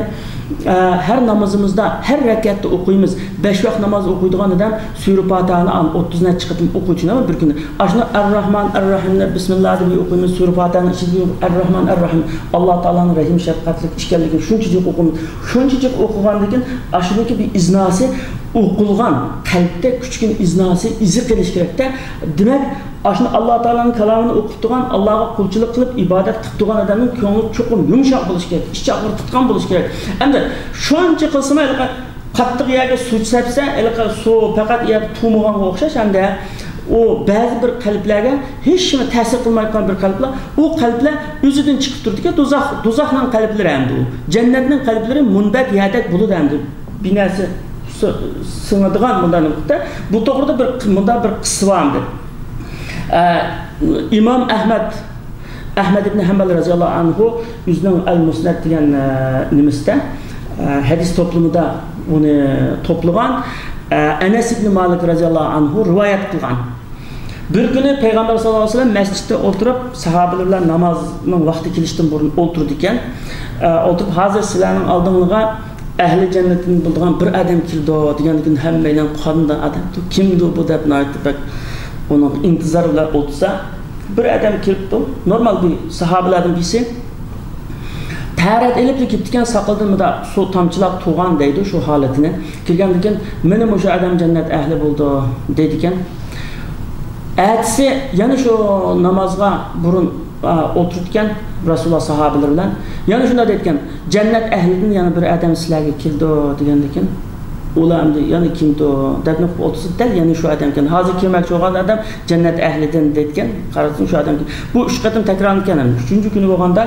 ئە، ھەر نامىزىمىزدا، ھەر رەكەتتە ئوقۇيمىز. بەش ۋاق ناماز ئوقۇيدىغان ئادەم سۈرە پاتىھەنى ئان ئوتتۇز نەچچە قېتىم ئوقۇيدۇ، شۇنداقمۇ بىر كۈندە. ئاشۇنى ئەر-راھمان ئەر-راھىمنى بىسمىللا دەپ ئوقۇيمىز. سۈرە پاتىھەنىڭ ئىچىدە ئەر-راھمان ئەر-راھىم، ئاللا تائالانىڭ رەھىم شەپقەتلىك ئىكەنلىكىنى شۇنچە جىق ئوقۇيمىز. شۇنچە جىق ئوقۇغاندىن كېيىن ئاشۇنىڭكى بىر ئىزناسى ئوقۇلغان، قەلبتە كۈچكىن ئىزناسى، ئىزى قېلىشى كېرەكتە. دېمەك، ئاشۇنى ئاللا تائالانىڭ كالامىنى ئوقۇپ تۇرغان، ئاللاغا قۇلچىلىق قىلىپ، ئىبادەت قىلىپ تۇرغان ئادەمنىڭ كۆڭلى چوقۇم يۇمشاق بولۇشى كېرەك، ئىچى ئاغرىتىدىغان بولۇشى كېرەك. ئەمدى شۇنچە قىلسىمۇ، ھېلىقى قاتتىق يەرگە سۇ سەپسە، ھېلىقى سۇ پەقەت يەردە تۇرمىغانغا ئوخشاش، ئەمدى ئۇ بەزى بىر قەلبلەرگە ھېچنېمە تەسىر قىلمايدىغان بىر قەلبلەر، ئۇ قەلبلەر ئۆزىدىن چىقىپ تۇرىدىكەن. دوزاخ، دوزاخنىڭ قەلبلىرى ئەمدى ئۇ. جەننەتنىڭ قەلبلىرى مۇندەك يەردەك بولىدۇ ئەمدى. بىر نەرسە سى-، سىڭىدىغان مۇنداق نۇقتا. بۇ توغرىدا بىر، مۇنداق بىر قىسسە بار ئەمدى. ئە، ئىمام ئەھمەد، ئەھمەد ئىبن ھەمبەل رەزىياللاھۇ ئەنھۇ ئۆزىنىڭ ئەل مۇسنەد دېگەن، ئە، نېمىسىدە، ئە، ھەدىس توپلىمىدا ئۇنى توپلىغان. ئە، ئەنەس ئىبن مالىك رەزىياللاھۇ ئەنھۇ رىۋايەت قىلغان. بىر كۈنى پەيغەمبەر ساللاللاھۇ ئەلەيھى ۋەسەللەم مەسچىتتە ئولتۇرۇپ، ساھابىلەر بىلەن نامازنىڭ ۋاقتى كېلىشتىن بۇرۇن ئولتۇرىدىكەن. ئە، ئولتۇرۇپ، ھازىر سىلەرنىڭ ئالدىڭلارغا ئەھلى جەننەتتىن بولىدىغان بىر ئادەم كېلىدۇ دېگەندىن كېيىن، ھەممەيلەن قانداق ئادەمدۇ، كىمدۇ بۇ دەپ ناھايىتى بەك ئۇنىڭ ئىنتىزار بىلەن ئولتۇرسا، بىر ئادەم كېلىپتۇ. نورمال بىر ساھابىلاردىن بىرسى. تەرەت ئېلىپلا كېتىدىكەن، ساقىلىدىن مۇنداق سۇ تامچىلاپ تۇرغان دەيدۇ شۇ ھالىتىنى. كىرگەندىن كېيىن، مانا مۇشۇ ئادەم جەننەت ئەھلى بولىدۇ دەيدىكەن. ئەتىسى يەنە شۇ نامازغا بۇرۇن، ئا، ئولتۇرىدىكەن رەسۇلۇللا ساھابىلىرى بىلەن. يەنە شۇنداق دەيدىكەن، جەننەت ئەھلىدىن يەنە بىر ئادەم سىلەرگە كېلىدۇ دېگەندىكىن، ئۇلار ئەمدى يەنە كىمدۇ دەپ نۇقۇپ ئولتۇرسا، دەل يەنە شۇ ئادەمكەن. ھازىر كىرمەكچى بولغان ئادەم جەننەت ئەھلىدىن دەيدىكەن. قارىسام شۇ ئادەمكەن. بۇ ئۈچ قېتىم تەكرارلىنىدىكەن. ئۈچىنچى كۈنى بولغاندا،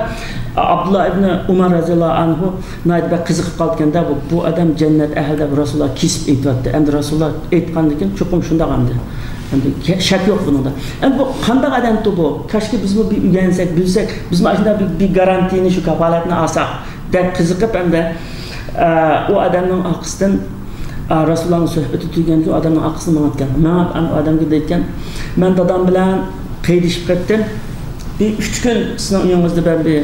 ئابدۇللا ئىبنى ئۇمار رەزىياللاھۇ ئەنھۇ ناھايىتى بەك قىزىقىپ قالىدىكەن-دە، بۇ، بۇ ئادەم جەننەت ئەھلى دەپ رەسۇلۇللا كېسىپ ئېيتىۋەتتى. ئەمدى رەسۇلۇللا ئېيتقاندىكىن، چوقۇم شۇنداق ئەمدى. ئەمدى كە-، شەك يوق بۇنىڭدا. ئەمدى بۇ قانداق ئادەمتۇ بۇ؟ كاشكى بىزمۇ بىر ئۆگەنسەك، بىلسەك، بىزمۇ ئاشۇنداق بىر، بىر گارانتىيىنى، شۇ كاپالەتنى ئالساق دەپ قىزىقىپ ئەمدى ئە، ئۇ ئادەمنىڭ ئارقىسىدىن، ئە، رەسۇلۇللانىڭ سۆھبىتى تۈگىگەندىن كېيىن ئۇ ئادەمنىڭ ئارقىسىدىن ماڭىدىكەن. مېڭىپ، ئۇ ئادەمگە دەيدىكەن، مەن دادام بىلەن قېيىدىشىپ كەتتىم. بىر ئۈچ كۈن سىزنىڭ ئۆيىڭىزدە بەر بىر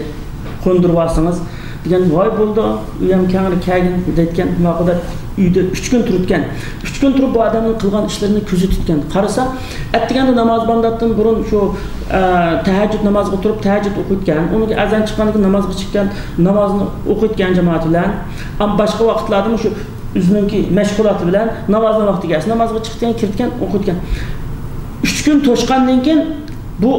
قوندۇرۇۋالسىڭىز دېگەن. ۋاي بولدى، ئۆيەم كەڭرى كەلگىن دەيدىكەن. ماقۇل دەپ ئۆيدە ئۈچ كۈن تۇرىدىكەن. ئۈچ كۈن تۇرۇپ بۇ ئادەمنىڭ قىلغان ئىشلىرىنى كۆزىتىدىكەن. قارىسا، ئەتىگەندە ناماز بامداتتىن بۇرۇن شۇ، ئە، تەھەججۇد نامازىغا تۇرۇپ تەھەججۇد ئوقۇيدىكەن. ئۇنىڭ ئەزان چىققاندىن كېيىن نامازغا چىققان، نامازنى ئوقۇيدىكەن جامائەت بىلەن. ئەمما باشقا ۋاقىتلاردىمۇ شۇ ئۆزىنىڭكى مەشغۇلاتى بىلەن نامازنىڭ ۋاقتى كەلسە نامازغا چىقىدىكەن، كىرىدىكەن، ئوقۇيدىكەن. ئۈچ كۈن توشقاندىن كېيىن بۇ،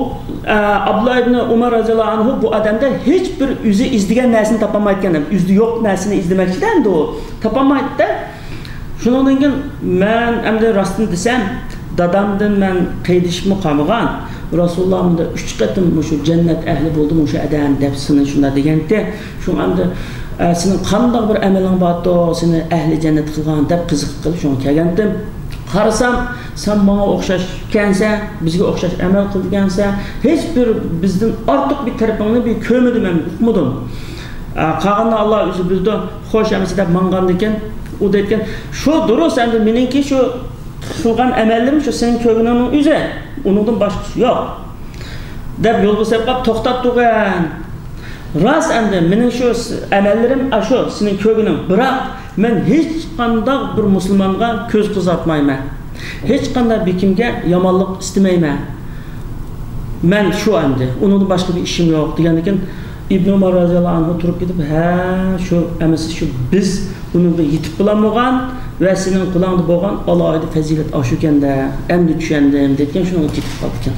ئە، ئابدۇللا ئىبنى ئۇمار رازىياللاھۇ ئەنھۇ بۇ ئادەمدە ھېچ بىر ئۆزى ئىزدىگەن نەرسىنى تاپالمايدىكەن. ئۆزىدە يوق نەرسىنى ئىزدىمەكچىدە ئەمدى ئۇ. تاپالمايدىدە. شۇنىڭدىن كېيىن مەن ئەمدى راستىنى دېسەم، دادامدىن مەن قېيىدىشىپمۇ قالمىغان. رەسۇلۇللا مۇندا ئۈچ قېتىم مۇشۇ جەننەت ئەھلى بولدى مۇشۇ ئادەم دەپ سېنى شۇنداق دېگەنتى. شۇڭا ئەمدى، ئە، سېنىڭ قانداق بىر ئەمىلىڭ بارتۇ، سېنى ئەھلى جەننەت قىلغان دەپ قىزىقىپ قېلىپ شۇڭا كەلگەنتىم. قارىسام، سەن ماڭا ئوخشاشكەنسەن، بىزگە ئوخشاش ئەمەل قىلىدىكەنسەن، ھېچ بىر بىزدىن ئارتۇق بىر تەرىپىڭنى بىر كۆرمىدىم ھەم ئۇقمىدىم. ئە، قالغىنىنى ئاللا ئۆزى بىلىدۇ. خوش ئەمىسە دەپ ماڭغاندىكىن، ئۇ دەيدىكەن، شۇ دۇرۇس ئەمدى مېنىڭكى شۇ قىلغان ئەمەللىرىم شۇ سېنىڭ كۆرگىنىڭنىڭ ئۆزى، ئۇنىڭدىن باشقىسى يوق. دەپ يولغا سېلىپ قاپ توختاپ تۇرغان. راست ئەمدى مېنىڭ شۇ ئەمەللىرىم ئاشۇ سېنىڭ كۆرگىنىڭ، بىراق مەن ھېچقانداق بىر مۇسۇلمانغا كۆز قىزارتمايمەن. ھېچقانداق بىر كىمگە يامانلىق ئىستىمەيمەن. مەن شۇ ئەمدى، ئۇنىڭدىن باشقا بىر ئىشىم يوق دېگەندىكىن، ئىبنى ئۇمار رازىياللاھۇ ئەنھۇ تۇرۇپ كېتىپ، ھە، شۇ ئەمىسە شۇ بىز ئۇنىڭغا يېتىپ بولالمىغان ۋە سېنىڭ قولۇڭدا بولغان ئالاھىدە پەزىلەت ئاشۇكەن-دە، ئەمدى چۈشەندىم دەيدىكەن، شۇنىڭغا كېتىپ قاپتىكەن.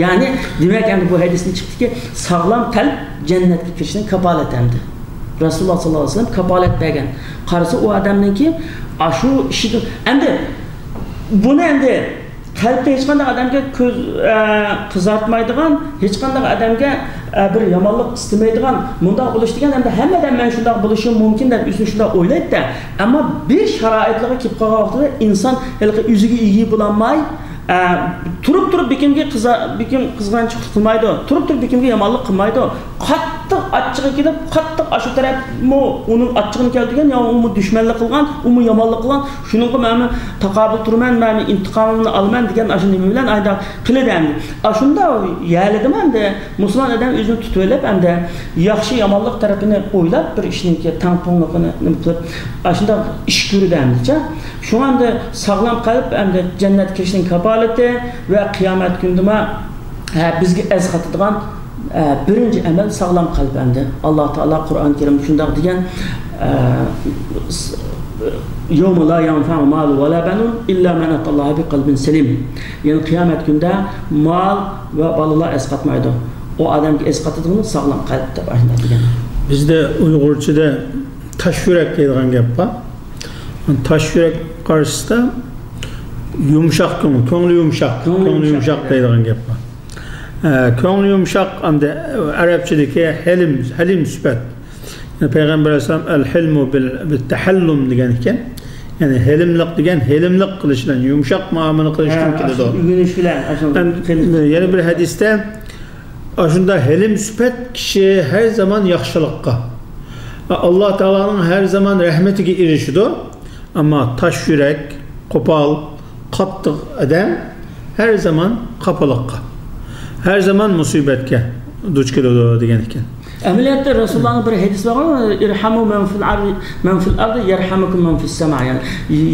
يەنى، دېمەك، ئەمدى بۇ ھەدىستىن چىقتىكى، ساغلام قەلب جەننەتكە كىرىشنىڭ كاپالىتى ئەمدى. رەسۇلۇللا ساللاللاھۇ ئەلەيھى ۋەسەللەم كاپالەت بەرگەن. قارىسا، ئۇ ئادەمنىڭكى ئاشۇ ئىشىدىن، ئەمدى بۇنى ئەمدى قەلبتە ھېچقانداق ئادەمگە كۆز، ئە، قىزارتمايدىغان، ھېچقانداق ئادەمگە، ئە، بىر يامانلىق ئىستىمەيدىغان، مۇنداق بولۇش دېگەن ئەمدى ھەممە ئادەم مەن شۇنداق بولۇشۇم مۇمكىن دەپ ئۆزىنى شۇنداق ئويلايدىدە. ئەمما بىر شارائىتلارغا كېلىپ قالغان ۋاقتىدا ئىنسان ھېلىقى ئۆزىگە ئىگە بولالماي، ئە، تۇرۇپ تۇرۇپ بىكىمگە قىزا-، بىكىم قىزغانچىلىق قىلمايدۇ، تۇرۇپ تۇرۇپ بىكىمگە يامانلىق قىلمايدۇ. قاتتىق ئاچچىقى كېلىپ، قاتتىق ئاشۇ تەرەپمۇ ئۇنىڭ ئاچچىقىنى كەلتۈرگەن، يا ئۇمۇ دۈشمەنلىك قىلغان، ئۇمۇ يامانلىق قىلغان، شۇنىڭغا مەنمۇ تاقابىل تۇرىمەن، مەنمۇ ئىنتىقامىمنى ئالىمەن دېگەن ئاشۇ نېمە بىلەن ئايدا قىلىدۇ ئەمدى. ئاشۇنداق يەرلىدىمۇ ئەمدى مۇسۇلمان ئادەم ئۆزىنى تۇتۇۋېلىپ ئەمدى ياخشى يامانلىق تەرىپىنى ئويلاپ بىر ئىشنىڭكى تەڭپۇڭلۇقىنى نېمە قىلىپ، ئاشۇنداق ئىش كۆرىدۇ ئەمدىچە. شۇڭا ئەمدى ساغلام قەلب ئەمدى جەننەتكە كىرىشنىڭ كاپالىتى ۋە قىيامەت كۈنىدىمۇ ھە، بىزگە ئەسقاتىدىغان، ئە، بىرىنچى ئەمەل ساغلام قەلب ئەمدى. ئاللا تائالا قۇرئان كەرىمدە شۇنداق دېگەن، ئە، يَوْمَ لَا يَنْفَعُ مَالٌ وَلَا بَنُونَ إِلَّا مَنْ أَتَى اللَّهَ بِقَلْبٍ سَلِيمٍ. يەنى قىيامەت كۈنىدە مال ۋە بالىلار ئەسقاتمايدۇ. ئۇ ئادەمگە ئەسقاتىدىغىنى ساغلام قەلب دەپ ئاشۇنداق دېگەن. بىزدە ئۇيغۇرچىدا تاش يۈرەك دەيدىغان گەپ بار. تاش يۈرەك قارىسىدا يۇمشاق كۆڭۈل، كۆڭلى يۇمشاق، كۆڭلى كۆڭلى يۇمشاق، يۇمشاق دەيدىغان گەپ بار. ئە، كۆڭلى يۇمشاق ئەمدى ئەرەبچىدىكى ھەلىم، ھەلىم سۈپەت. پەيغەمبەر ئەلەيھىسسالام «ئەل-ھىلمۇ بىل-، بىت-تەھەللۇم» دېگەن ئىكەن. يەنى ھېلىملىق دېگەن ھېلىملىق قىلىش بىلەن، يۇمشاق مۇئامىلە قىلىشتىن ھە، كېلىدۇ. ئاشۇ ئۆگىنىش بىلەن، ئاشۇ ھەم قىل- يەنە بىر ھەدىستە ئاشۇنداق ھېلىم سۈپەت كىشى ھەر زامان ياخشىلىققا، ئاللا تائالانىڭ ھەر زامان رەھمىتىگە ئېرىشىدۇ. ئەمما تاش يۈرەك، قوپال، قاتتىق ئادەم ھەر زامان خاپىلىققا، ھەر زامان مۇسىبەتكە دۇچ كېلىدۇ دېگەن ئىكەن. ئەمەلىيەتتە رەسۇلۇللانىڭ بىر ھەدىسى بارغۇ، «ئىرھەمۇ مەن فىل ئەرزى، مەن فىل ئەرزى يەرھەمكۇم مەن فىس سەما»، يەنى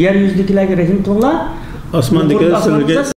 يەر يۈزىدىكىلەرگە رەھىم قىلىڭلار، ئاسماندىكىلەر يۇقىرىدا سىلەرگە ئاسماندا